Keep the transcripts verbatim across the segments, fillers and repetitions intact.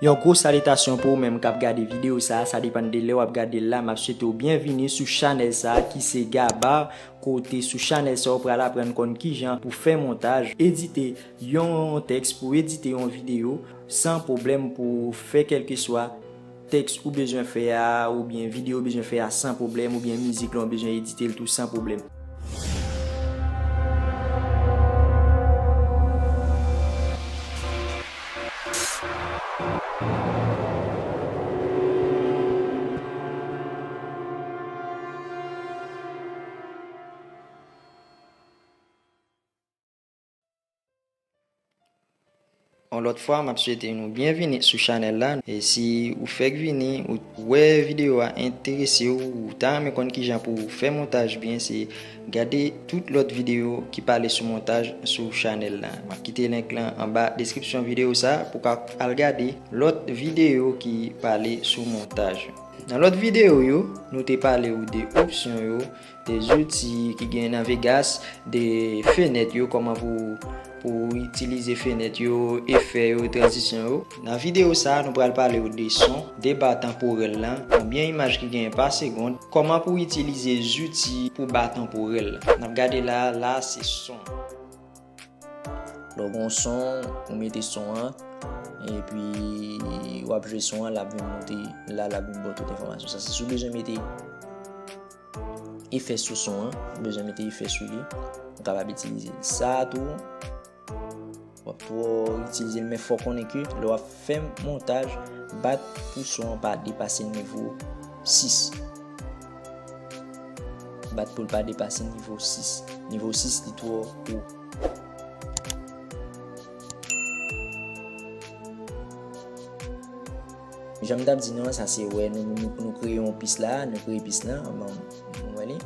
Yon gwo salitasyon pou ou menm k ap gade videyo sa a, sa depann de lè w ap gade l la, m ap swete w byenvini sou chanèl sa a ki se Gabar, kote sou chanèl sa a ou pral aprann konn kijan pou fè montaj, edite yon tèks, pou edite yon videyo san pwoblèm, pou fè kèlkeswa tèks ou bezwen fè a, oubyen videyo ou bezwen fè a san pwoblèm, oubyen mizik lan ou bezwen edite l tou san pwoblèm. Yon lòt fwa, m ap swete nou byenvini sou chanèl la. E si ou fèk vini, ou wè videyo a enterese w, ou ta renmen konn kijan pou w fè montaj byen, se gade tout lòt videyo ki pale sou montaj sou chanèl la. M ap kite link lan anba deskripsyon videyo sa pou w ka al gade lòt videyo ki pale sou montaj. Nan lòt videyo yo, nou te pale w de opsyon yo, de zouti ki gen nan Vegas, de fenèt yo, kòman pou, pou itilize fenèt yo, efè yo, tranzisyon yo. Nan videyo sa a, nou pral pale w de son, de ba tanporèl lan, konbyen imaj ki genyen pa segonn, kòman pou itilize zouti pou ba tanporèl lan. N ap gade la, la se son. Lè w gen yon son, ou mete son an, epi w ap jwe son an, l ap vin monte la, l ap vin ba w tout enfòmasyon. Sa se si w bezwen mete efè sou son an, ou bezwen mete efè sou li, ou kapab itilize sa tou. W ap twò itilize l, men fò w konnen ke lè w ap fè montaj, bat pou son an pa depase nivo sis. Bat pou l pa depase nivo sis. Nivo sis li twò wo. Jan m t ap di nou an, sa se wè nou, nou, nou kreye yon pis la, nou kreye pis la, bon, nou wè li.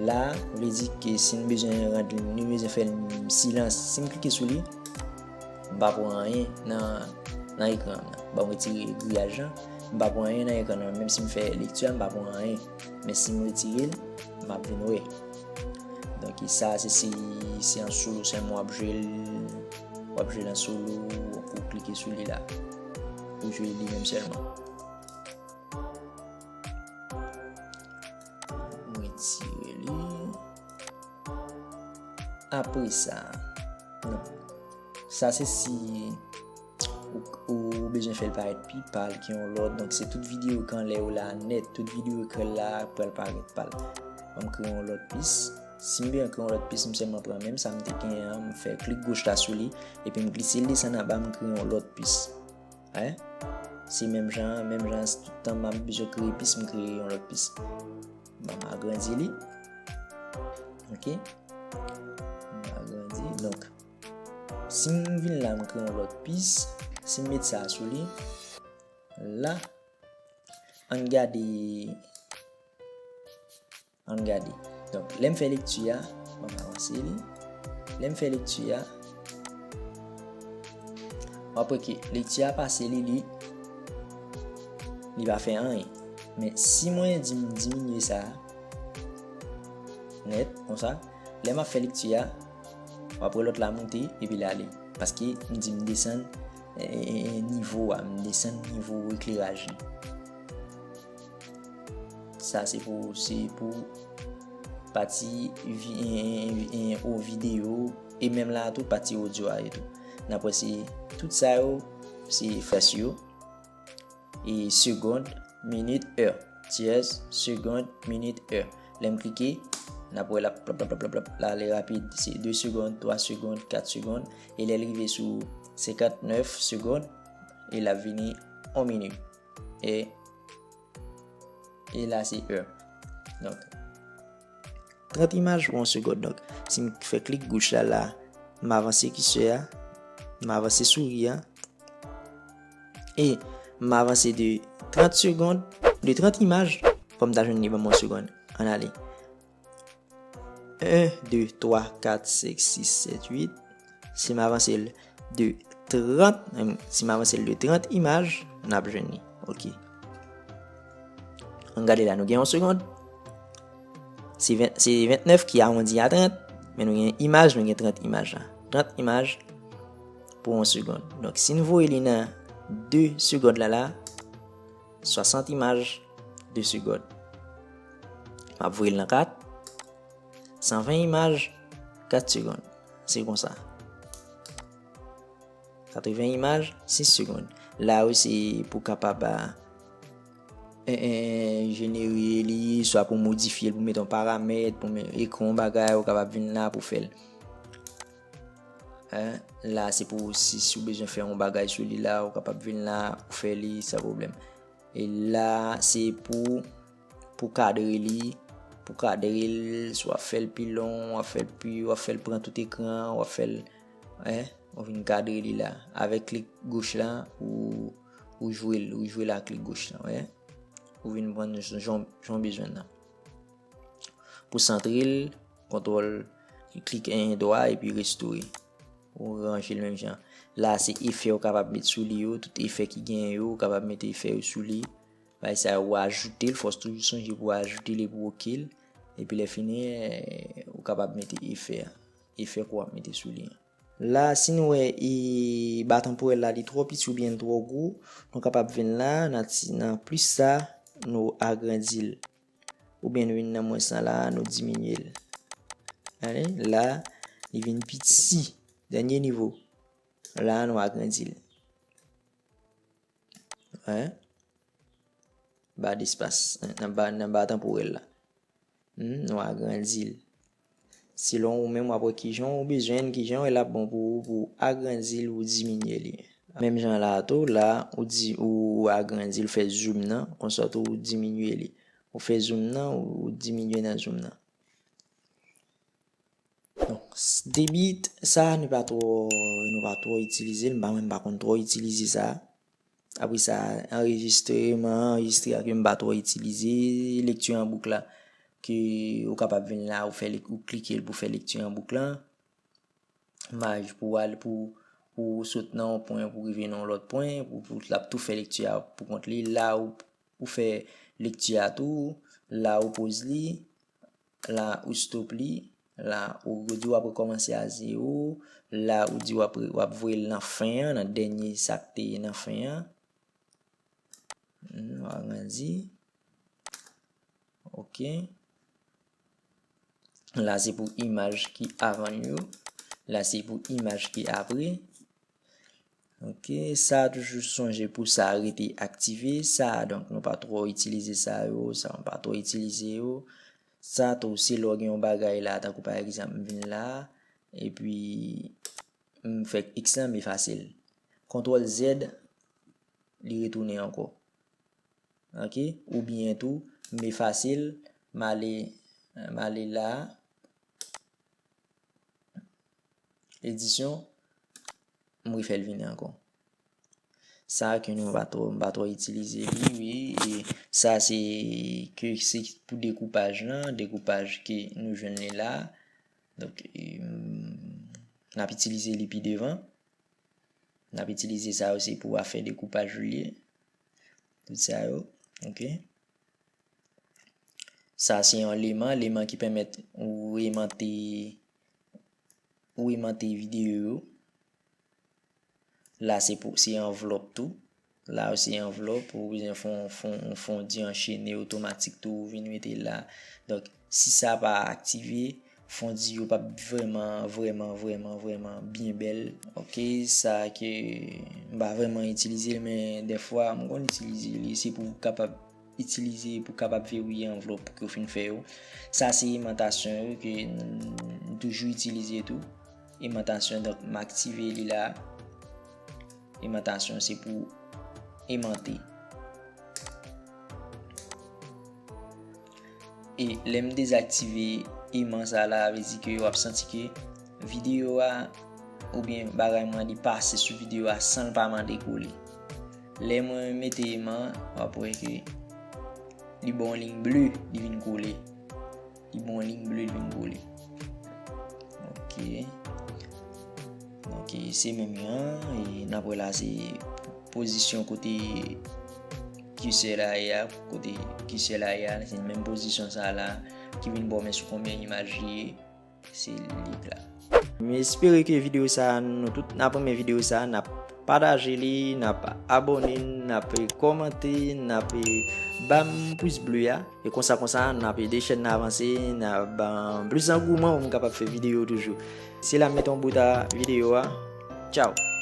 La, vle di ke si n bezwen rann li, nou bezwen fè l silans. Si m klike sou li, m pa pran anyen nan, nan ekran an. Bon, m retire griyaj lan, m pa pran anyen nan ekran an. Menm si m fè lekti a, m pa pran anyen. Men si m retire l, m ap vin wè. Donk, sa, se si se an solo sèlman w ap jwe l, w ap jwe l an solo, ou klike sou li la. Ou jwe li menm sèlman. Mwen retire li. Apre sa, non. Sa se si ou, ou bezwen fè l parèt pi pal ke yon lòt. Donk, se tout videyo ki anlè yo la nèt. Tout videyo ki la pral parèt pal. Ban m kreye yon lòt pis. Si m bezwen kreye yon lòt pis, m sèlman pran menm sa m te genyen an, m fè klik goch la sou li, epi m glise l desann anba, m kreye yon lòt pis. Hein? Se menm jan, menm jan, tout tan m ap bezwen kreye pis, m kreye yon lòt pis. Bon, m agrandi li. Ok? M agrandi. Donk, si m vin la, m kreye yon lòt pis. Si m met sa sou li, la, ann gade. Ann gade. Donk, lè m fè lekti a, ban m avanse li. Lè m fè lekti a, w ap wè ke lekti a pase li, li, li pa fè anyen. Men si mwen di m diminye sa nèt, konsa, lè m ap fè lekti a, w ap wè lòt la monte, epi l ale. Paske m di m desann, e, e, e, nivo a, m desann nivo ekleraj li. Sa se pou, se pou pati vi-, en, en, en, o videyo, e menm la tou pati odyo a etou. N ap wè se tout sa yo, se fès yo, e segonn, minit, è. Tyè, segonn, minit, è. Lè m klike, n ap wè l ap plop, plop, plop, plop, plop, l ale rapid. Se de segonn, twa segonn, kat segonn. E lè l rive sou senkantnèf segonn, e l ap vini yon minit. E, e la se è. Donk, trant imaj pou yon segonn. Donk, si m fè klik goch la, la, m avanse kisè a, m avanse souri a, e m avanse de trant segonn, de trant imaj, fò m ta jwenn li ban m yon segonn. Ann ale. En, de, twa, kat, senk, sis, sèt, uit. Si m avanse l de trant, em, si m avanse l de trant imaj, n ap jwenn li. Ok. Ann gade la, nou gen yon segonn. Se ven, se ventnèf ki awondi a trant, men nou gen imaj, nou gen trant imaj la. Trant imaj pou yon segonn. Donk, si n voye li nan de segond la la, swasant imaj, de segond. M ap voye l nan kat, san ven imaj, kat segond. Se konsa. Katreven imaj, sis segond. La yo se pou kapab, a, e, e, jenere li, swa pou modifye l, pou mete yon paramèt, pou mete ekran yon bagay, ou kapab vin la pou fè l. Hein? La, se pou si, si w bezwen fè yon bagay sou li la, ou kapab vin la, ou fè li san pwoblèm. E la, se pou, pou kadre li, pou kadre l, si w ap fè l pi lon, w ap fè l pi, w ap fè l pran tout ekran, w ap fè l, hein, ou vin kadre li la. Avèk klik goch la, ou, ou jwe l, ou jwe l ak klik goch la, wè. Ou vin pran jan, jan w bezwen nan. Pou santre l, kontwòl, klik en dwa epi restore. Ou ranje l menm jan. La, se efè ou kapab met sou li yo, tout efè ki genyen yo, ou kapab mete efè yo sou li. Bagay sa yo, ou ajoute l, fò w toujou sonje pou w ajoute l epi w oke l. Epi lè fini, eh, ou kapab mete efè a. Efè ke w ap mete sou li an. La, si nou wè, e, ba tanporèl la, li twò piti oubyen li twò gwo, nou kapab vin la, nan ti, nan plis sa, nou agrandi l. Oubyen nou vin nan mwens lan la, nou diminye l. Gade, la, li vin piti. Dènye nivo. La, nou agrandi l. Wè. Ba despas, nan ba, nan ba tanporèl la. Hmm, nou agrandi l. Selon ou menm, w ap wè kijan ou bezwen l, kijan l ap bon pou ou, pou w agrandi l ou diminye li. Menm jan la tou, la, ou di, ou agrandi l, fè zoom nan, konsa tou ou diminye li. Ou fè zoom nan, ou diminye nan zoom nan. Donk, s-, debit, sa, nou pa twò, nou pa twò itilize l, m pa, mwen, m pa konn twò itilize sa. Apre sa, anrejistreman, anrejistre a ke m pa twò itilize, lekti an bouk la, ke ou kapab vin la, ou fè lek-, ou klike l pou fè lekti an bouk la. Maj pou al, pou, pou sot nan yon pwen, pou rive nan yon lòt pwen, pou, pou l ap tou fè lekti a pou kont li. La, ou, ou fè lekti a tou, la, ou poz li, la, ou stop li, la, ou di w ap rekòmanse a zewo, la, ou di w ap, w ap voye l nan fen an, nan dènye sa k te nan fen an. Hmm, nou agrandi. Ok. La, se pou imaj ki avan yo. La, se pou imaj ki apre. Ok, sa toujou sonje pou sa rete aktive. Sa, donk, nou pa twò itilize sa yo, sa, nou pa twò itilize yo. Sa tou, se lè w gen yon bagay la, tankou pa egzanp, m vin la, epi m fè X lan, m efase l. Kontwòl Z, li retounen ankò. Ok, oubyen tou, m efase l, m ale, m ale la, edisyon, m refè l vini ankò. Sa ke nou pa twò, m pa twò itilize li, wi. E sa se ke se pou dekoupaj lan, dekoupaj ke nou jwenn li la. Donk, e, n ap itilize li pi devan. N ap itilize sa yo, se pou afè dekoupaj ou li ye. Tout sa yo, ok. Sa se yon leman, leman ki pèmèt ou emante, ou emante videyo yo. La se pou, se anvlòp tou. La se anvlòp, ou bezwen fè yon, fè yon, fè yon fondi anchene otomatik tou, ou vin mete la. Donk, si sa pa aktive, fondi yo p ap vrèman, vrèman, vrèman, vrèman byen bèl. Ok, sa ke m pa vrèman itilize l, men dèfwa m konn itilize li, se pou kapab itilize, pou kapab verwiye anvlòp ke w fin fè yo. Sa se emantasyon yo ke n, n toujou itilize tou. Emantasyon, donk m aktive li la. Emantasyon se pou emante. E lè m dezaktive eman sa la, vle di ke w ap santi ke videyo a oubyen bagay mwen li pase sou videyo a san l pa mande kole. Lè mwen mete eman, w ap wè ke li ba w yon liy ble, li vin kole. Li ba w yon liy ble, li vin kole. Ok. Donk, se menm jan, e n ap wè la, se pozisyon kote kisè la ye a, kote kisè la ye a, se menm pozisyon sa la ki vin ba w men sou konbyen imaj li ye, se li la. M espere ke videyo sa, nou tout n ap renmen videyo sa, n ap pataje li, n ap abòne, n ap kòmante, n ap ba m pous ble a. E konsa konsa, n ap ede chèn nan avanse, n ap ban plis angouman pou m kapab fè videyo toujou. Se la m mete yon bout a videyo a. Tchaw!